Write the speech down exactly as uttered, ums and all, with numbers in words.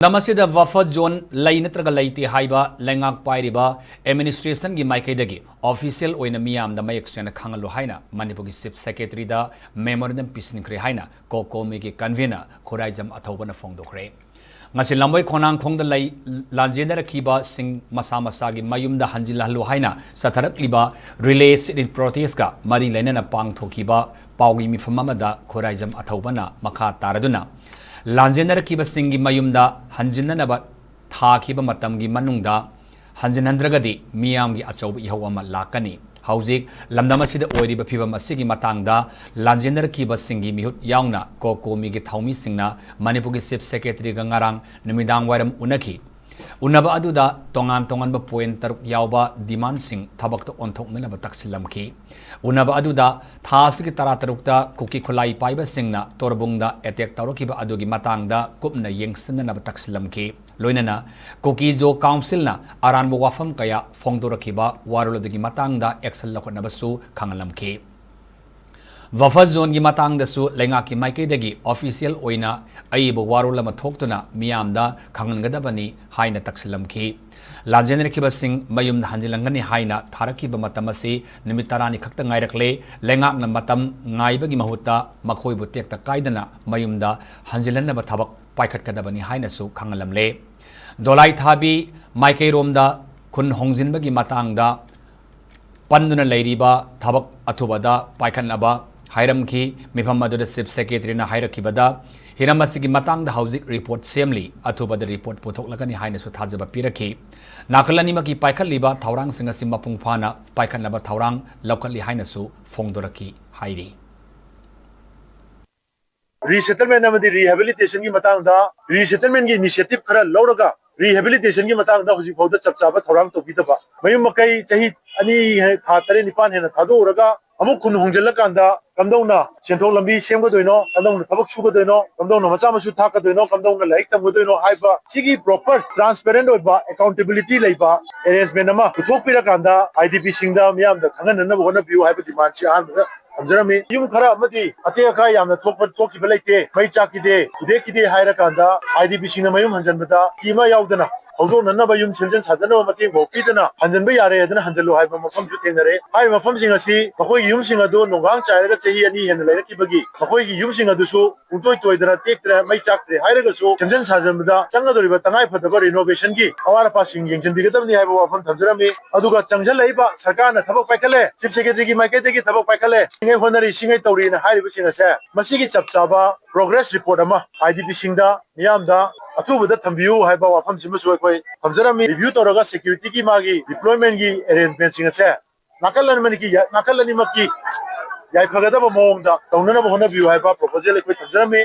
ꯂꯝꯗꯝ ꯑꯁꯤꯗ buffer zone ꯂꯩ ꯅꯠꯇ꯭ꯔꯒ ꯂꯩꯇꯦ ꯍꯥꯏꯕ ꯂꯩꯉꯥꯛ ꯄꯥꯏꯔꯤꯕ ꯑꯦꯗꯃꯤꯅꯤꯁꯇ꯭ꯔꯦꯁꯟꯒꯤ ꯃꯥꯏꯀꯩꯗꯒꯤ ꯑꯣꯐꯤꯁꯤꯌꯦꯜ ꯑꯣꯏꯅ ꯃꯤꯌꯥꯝꯗ ꯃꯌꯦꯛ ꯁꯦꯡꯅ ꯈꯪꯍꯜꯂꯨ ꯍꯥꯏꯅ ꯃꯅꯤꯄꯨꯔꯒꯤ ꯆꯤꯐ ꯁꯦꯀ꯭ꯔꯦꯇꯔꯤꯗ ꯃꯦꯃꯣꯔꯦꯟꯗꯝ ꯄꯤꯁꯤꯟꯈ꯭ꯔꯦ ꯍꯥꯏꯅ ꯀꯣꯀꯣꯃꯤꯒꯤ ꯀꯟꯚꯤꯅꯔ ꯈꯨꯔꯥꯏꯖꯝ ꯑꯊꯧꯕꯅ ꯐꯣꯡꯗꯣꯛꯈ꯭ꯔꯦ꯫ ꯉꯁꯤ ꯂꯝꯕꯣꯏ ꯈꯣꯡꯅꯥꯡꯈꯣꯡꯗ ꯂꯩ ꯂꯥꯟꯖꯦꯟꯅꯔꯛꯈꯤꯕꯁꯤꯡ ꯃꯁꯥ ꯃꯁꯥꯒꯤ ꯃꯌꯨꯝꯗ ꯍꯟꯖꯤꯜꯍꯜꯂꯨ ꯍꯥꯏꯅ ꯆꯠꯊꯔꯛꯂꯤꯕ ꯔꯤꯂꯦ ꯁꯤꯠ ꯏꯟ ꯄ꯭ꯔꯣꯇꯦꯁꯀ ꯃꯔꯤ ꯂꯩꯅꯅ ꯄꯥꯡꯊꯣꯛꯈꯤꯕ ꯄꯥꯎꯒꯤ ꯃꯤꯐꯝ ꯑꯃꯗ ꯈꯨꯔꯥꯏꯖꯝ ꯑꯊꯧꯕꯅ ꯃꯈꯥ ꯇꯥꯔꯗꯨꯅ, ꯂꯥꯟꯖꯦꯟꯅꯔꯛꯈꯤꯕꯁꯤꯡꯒꯤ ꯃꯌꯨꯝꯗ ꯍꯟꯖꯤꯟꯅꯅꯕ ꯊꯥꯈꯤꯕ ꯃꯇꯝꯒꯤ ꯃꯅꯨꯡꯗ ꯍꯟꯖꯤꯟꯍꯟꯗ꯭ꯔꯒꯗꯤ ꯃꯤꯌꯥꯝꯒꯤ ꯑꯆꯧꯕ ꯏꯍꯧ ꯑꯃ ꯂꯥꯛꯀꯅꯤ꯫ ꯍꯧꯖꯤꯛ ꯂꯝꯗꯝ ꯑꯁꯤꯗ ꯑꯣꯏꯔꯤꯕ ꯐꯤꯕꯝ ꯑꯁꯤꯒꯤ ꯃꯇꯥꯡꯗ ꯂꯥꯟꯖꯦꯟꯅꯔꯛꯈꯤꯕꯁꯤꯡꯒꯤ ꯃꯤꯍꯨꯠ ꯌꯥꯎꯅ ꯀꯣꯀꯣꯃꯤꯒꯤ ꯊꯧꯃꯤꯁꯤꯡꯅ ꯃꯅꯤꯄꯨꯔꯒꯤ ꯆꯤꯐ ꯁꯦꯀ꯭ꯔꯦꯇꯔꯤꯒ ꯉꯔꯥꯡ ꯅꯨꯃꯤꯗꯥꯡ ꯋꯥꯏꯔꯝ ꯎꯅꯈꯤ꯫ ꯎꯅꯕ ꯑꯗꯨꯗ ꯇꯣꯉꯥꯟ ꯇꯣꯉꯥꯟꯕ ꯄꯣꯏꯟꯠ ꯇꯔꯨꯛ ꯌꯥꯎꯕ ꯗꯤꯃꯥꯟꯁꯤꯡ ꯊꯕꯛꯇ ꯑꯣꯟꯊꯣꯛꯅꯅꯕ ꯇꯛꯁꯤꯜꯂꯝꯈꯤ꯫ ꯎꯅꯕ ꯑꯗꯨꯗ ꯊꯥ ꯑꯁꯤꯒꯤ ꯇꯔꯥꯇꯔꯨꯛꯇ ꯀꯨꯀꯤ ꯈꯨꯠꯂꯥꯏ ꯄꯥꯏꯕꯁꯤꯡꯅ ꯇꯣꯔꯕꯨꯡꯗ ꯑꯦꯇꯦꯛ ꯇꯧꯔꯛꯈꯤꯕ ꯑꯗꯨꯒꯤ ꯃꯇꯥꯡꯗ ꯀꯨꯞꯅ ꯌꯦꯡꯁꯤꯟꯅꯅꯕ ꯇꯛꯁꯤꯜꯂꯝꯈꯤ꯫ ꯂꯣꯏꯅꯅ ꯀꯨꯀꯤ ꯖꯣ ꯀꯥꯎꯟꯁꯤꯜꯅ ꯑꯔꯥꯟꯕ ꯋꯥꯐꯝ ꯀꯌꯥ ꯐꯣꯡꯗꯣꯔꯛꯈꯤꯕ ꯋꯥꯔꯣꯜ ꯑꯗꯨꯒꯤ ꯃꯇꯥꯡꯗ ꯑꯦꯛꯁꯟ ꯂꯧꯈꯠꯅꯕꯁꯨ ꯈꯪꯍꯜꯂꯝꯈꯤ꯫ ꯕꯐꯔ ꯖꯣꯟꯒꯤ ꯃꯇꯥꯡꯗꯁꯨ ꯂꯩꯉꯥꯛꯀꯤ ꯃꯥꯏꯀꯩꯗꯒꯤ ꯑꯣꯐꯤꯁꯤꯌꯦꯜ ꯑꯣꯏꯅ ꯑꯏꯕ ꯋꯥꯔꯣꯜ ꯑꯃ ꯊꯣꯛꯇꯨꯅ ꯃꯤꯌꯥꯝꯗ ꯈꯪꯍꯟꯒꯗꯕꯅꯤ ꯍꯥꯏꯅ ꯇꯛꯁꯤꯜꯂꯝꯈꯤ꯫ ꯂꯥꯟꯖꯦꯟꯅꯔꯛꯈꯤꯕꯁꯤꯡ ꯃꯌꯨꯝꯗ ꯍꯟꯖꯤꯜꯂꯝꯒꯅꯤ ꯍꯥꯏꯅ ꯊꯥꯔꯛꯈꯤꯕ ꯃꯇꯝ ꯑꯁꯤ ꯅꯨꯃꯤꯠ ꯇꯔꯥꯅꯤ ꯈꯛꯇ ꯉꯥꯏꯔꯛꯂꯦ꯫ ꯂꯩꯉꯥꯛꯅ ꯃꯇꯝ ꯉꯥꯏꯕꯒꯤ ꯃꯍꯨꯠꯇ ꯃꯈꯣꯏꯕꯨ ꯇꯦꯛꯇ ꯀꯥꯏꯗꯅ ꯃꯌꯨꯝꯗ ꯍꯟꯖꯤꯜꯍꯟꯅꯕ ꯊꯕꯛ ꯄꯥꯏꯈꯠꯀꯗꯕꯅꯤ ꯍꯥꯏꯅꯁꯨ ꯈꯪꯍꯜꯂꯝꯂꯦ꯫ ꯗꯣꯂꯥꯏ ꯊꯥꯕꯤ ꯃꯥꯏꯀꯩꯔꯣꯝꯗ ꯈꯨꯟ ꯍꯣꯡꯖꯤꯟꯕꯒꯤ ꯃꯇꯥꯡꯗ ꯄꯟꯗꯨꯅ ꯂꯩꯔꯤꯕ ꯊꯕꯛ ꯑꯊꯨꯕꯗ ꯄꯥꯏꯈꯠꯅꯕ ꯍꯥꯏꯔꯝꯈꯤ꯫ ꯃꯤꯐꯝ ꯑꯗꯨꯗ ꯆꯤꯐ ꯁꯦꯀ꯭ꯔꯦꯇꯔꯤꯅ ꯍꯥꯏꯔꯛꯈꯤꯕꯗ, ꯍꯤꯔꯝ ꯑꯁꯤꯒꯤ ꯃꯇꯥꯡꯗ ꯍꯧꯖꯤꯛ ꯔꯤꯄꯣꯔꯠ ꯁꯦꯝꯂꯤ, ꯑꯊꯨꯕꯗ ꯔꯤꯄꯣꯔꯠ ꯄꯨꯊꯣꯛꯂꯒꯅꯤ ꯍꯥꯏꯅꯁꯨ ꯊꯥꯖꯕ ꯄꯤꯔꯛꯈꯤ꯫ ꯅꯥꯀꯜ ꯑꯅꯤꯃꯛꯀꯤ ꯄꯥꯏꯈꯠꯂꯤꯕ ꯊꯧꯔꯥꯡꯁꯤꯡ ꯑꯁꯤ ꯃꯄꯨꯡ ꯐꯥꯅ ꯄꯥꯏꯈꯠꯅꯕ ꯊꯧꯔꯥꯡ ꯂꯧꯈꯠꯂꯤ ꯍꯥꯏꯅꯁꯨ ꯐꯣꯡꯗꯣꯔꯛꯈꯤ ꯍꯥꯏꯔꯤ꯫ ꯔꯤꯁꯦꯇꯜꯃꯦꯟ ꯑꯃꯗꯤ ꯔꯤꯍꯦꯕꯤꯂꯤꯇꯦꯁꯟꯒꯤ ꯃꯇꯥꯡꯗ ꯔꯤꯁꯦꯇꯜꯃꯦꯟꯒꯤ ꯏꯅꯤꯁꯤꯌꯦꯇꯤꯚ ꯈꯔ ꯂꯧꯔꯒ ꯔꯤꯍꯦꯕꯤꯂꯤꯇꯦꯁꯟꯒꯤ ꯃꯇꯥꯡꯗ ꯍꯧꯖꯤꯛ ꯐꯥꯎꯗ ꯆꯞ ꯆꯥꯕ ꯊꯧꯔꯥꯡ ꯇꯧꯕꯤꯗꯕ, ꯃꯌꯨꯝ ꯃꯀꯩ ꯆꯍꯤ ꯑꯅꯤ, ꯊꯥ ꯇꯔꯦꯠ ꯅꯤꯄꯥꯟ ꯍꯦꯟꯅ ꯊꯥꯗꯣꯛꯎꯔꯒ ꯑꯃꯨꯛ ꯈꯨꯟ ꯍꯣꯡꯖꯤꯜꯂꯀꯥꯟꯗ ꯀꯝꯗꯧꯅ ꯁꯦꯟꯊꯣꯛ ꯂꯝꯕꯤ ꯁꯦꯝꯒꯗꯣꯏꯅꯣ, ꯀꯝꯗꯧꯅ ꯊꯕꯛ ꯁꯨꯒꯗꯣꯏꯅꯣ, ꯀꯝꯗꯧꯅ ꯃꯆꯥ ꯃꯁꯨ ꯊꯥꯛꯀꯗꯣꯏꯅꯣ, ꯀꯝꯗꯧꯅ ꯂꯥꯏꯔꯤꯛ ꯇꯝꯒꯗꯣꯏꯅꯣ ꯍꯥꯏꯕ ꯁꯤꯒꯤ ꯄ꯭ꯔꯣꯄꯔ ꯇ꯭ꯔꯥꯟꯁꯄꯦꯔꯦꯟ ꯑꯣꯏꯕ ꯑꯦꯀꯥꯎꯟꯇꯦꯕꯤꯂꯤꯇꯤ ꯂꯩꯕ ꯑꯦꯔꯦꯟꯖꯃꯦꯟ ꯑꯃ ꯄꯨꯊꯣꯛꯄꯤꯔꯀꯥꯟꯗ ꯑꯥꯏ ꯗꯤ ꯄꯤꯁꯤꯡꯗ ꯃꯤꯌꯥꯝꯗ ꯈꯪꯍꯟꯅꯅꯕ ꯍꯣꯠꯅꯕꯤꯌꯨ ꯍꯥꯏꯕ ꯗꯤꯃꯥꯟꯁꯤ ꯑꯍꯥꯟꯕꯗ ꯊꯝꯖꯔꯝꯃꯤ꯫ ꯌꯨꯝ ꯈꯔ ꯑꯃꯗꯤ ꯑꯇꯦꯛ ꯑꯀꯥꯏ ꯌꯥꯝꯅ ꯊꯣꯛꯄ, ꯊꯣꯛꯈꯤꯕ ꯂꯩꯇꯦ, ꯃꯩ ꯆꯥꯛꯈꯤꯗꯦ, ꯈꯨꯗꯦꯛꯈꯤꯗꯦ ꯍꯥꯏꯔꯀꯥꯟꯗ IDPꯁꯤꯡꯅ ꯃꯌꯨꯝ ꯍꯟꯖꯤꯟꯕꯗ ꯐꯤ ꯑꯃ ꯌꯥꯎꯗꯅ ꯍꯧꯗꯣꯛꯅꯅꯕ ꯌꯨꯝ ꯁꯦꯝꯖꯤꯟ ꯁꯥꯖꯟꯅꯕ ꯃꯇꯦꯡ ꯐꯥꯎ ꯄꯤꯗꯅ ꯍꯟꯖꯤꯟꯕ ꯌꯥꯔꯦ ꯍꯥꯏꯗꯅ ꯍꯟꯖꯤꯜꯂꯨ ꯍꯥꯏꯕ ꯃꯐꯝꯁꯨ ꯊꯦꯡꯅꯔꯦ꯫ ꯍꯥꯏꯔꯤꯕ ꯃꯐꯝꯁꯤꯡ ꯑꯁꯤ ꯃꯈꯣꯏꯒꯤ ꯌꯨꯝꯁꯤꯡ ꯑꯗꯨ ꯅꯣꯡꯈꯥꯡ ꯆꯥꯏꯔꯒ ꯆꯍꯤ ꯑꯅꯤ ꯍꯦꯟꯅ ꯂꯩꯔꯛꯈꯤꯕꯒꯤ ꯃꯈꯣꯏꯒꯤ ꯌꯨꯝꯁꯤꯡ ꯑꯗꯨꯁꯨ ꯄꯨꯡꯇꯣꯏ ꯇꯣꯏꯗꯅ ꯇꯦꯛꯇ꯭ꯔꯦ, ꯃꯩ ꯆꯥꯛꯇ꯭ꯔꯦ ꯍꯥꯏꯔꯒꯁꯨ ꯁꯦꯝꯖꯤꯟ ꯁꯥꯖꯤꯟꯕꯗ ꯆꯪꯒꯗꯧꯔꯤꯕ ꯇꯉꯥꯏ ꯐꯗꯕ renovationꯒꯤ ꯑꯋꯥꯠ ꯑꯄꯥꯁꯤꯡ ꯌꯦꯡꯁꯤꯟꯕꯤꯒꯗꯕꯅꯤ ꯍꯥꯏꯕ ꯋꯥꯐꯝ ꯊꯝꯖꯔꯝꯃꯤ꯫ ꯑꯗꯨꯒ ꯆꯪꯁꯤꯜꯂꯛꯏꯕ ꯁꯔꯀꯥꯔꯅ ꯊꯕꯛ ꯄꯥꯏꯈꯠꯂꯦ, Chief Secretaryꯒꯤ ꯃꯥꯏꯀꯩꯗꯒꯤ ꯊꯕꯛ ꯄꯥꯏꯈꯠꯂꯦ, ꯁꯤꯉꯩ ꯍꯣꯠꯅꯔꯤ, ꯁꯤꯉꯩ ꯇꯧꯔꯤꯅ ꯍꯥꯏꯔꯤꯕꯁꯤꯡ ꯑꯁꯦ ꯃꯁꯤꯒꯤ ꯆꯞ ꯆꯥꯕ progress report ꯑꯃ IDPꯁꯤꯡꯗ ꯃꯤꯌꯥꯝꯗ ꯑꯊꯨꯕꯗ ꯊꯝꯕꯤꯌꯨ ꯍꯥꯏꯕ ꯋꯥꯐꯝꯁꯤꯃꯁꯨ ꯑꯩꯈꯣꯏ ꯊꯝꯖꯔꯝꯃꯤ꯫ Review ꯇꯧꯔꯒ securityꯒꯤ ꯃꯥꯒꯤ deploymentꯒꯤ arrangementꯁꯤꯡ ꯑꯁꯦ ꯅꯥꯀꯜ ꯑꯅꯤꯃꯛꯀꯤ, ꯅꯥꯀꯜ ꯑꯅꯤꯃꯛꯀꯤ ꯌꯥꯏꯐꯒꯗꯕ ꯃꯑꯣꯡꯗ ꯇꯧꯅꯅꯕ ꯍꯣꯠꯅꯕꯤꯌꯨ ꯍꯥꯏꯕ proposal ꯑꯩꯈꯣꯏ ꯊꯝꯖꯔꯝꯃꯤ꯫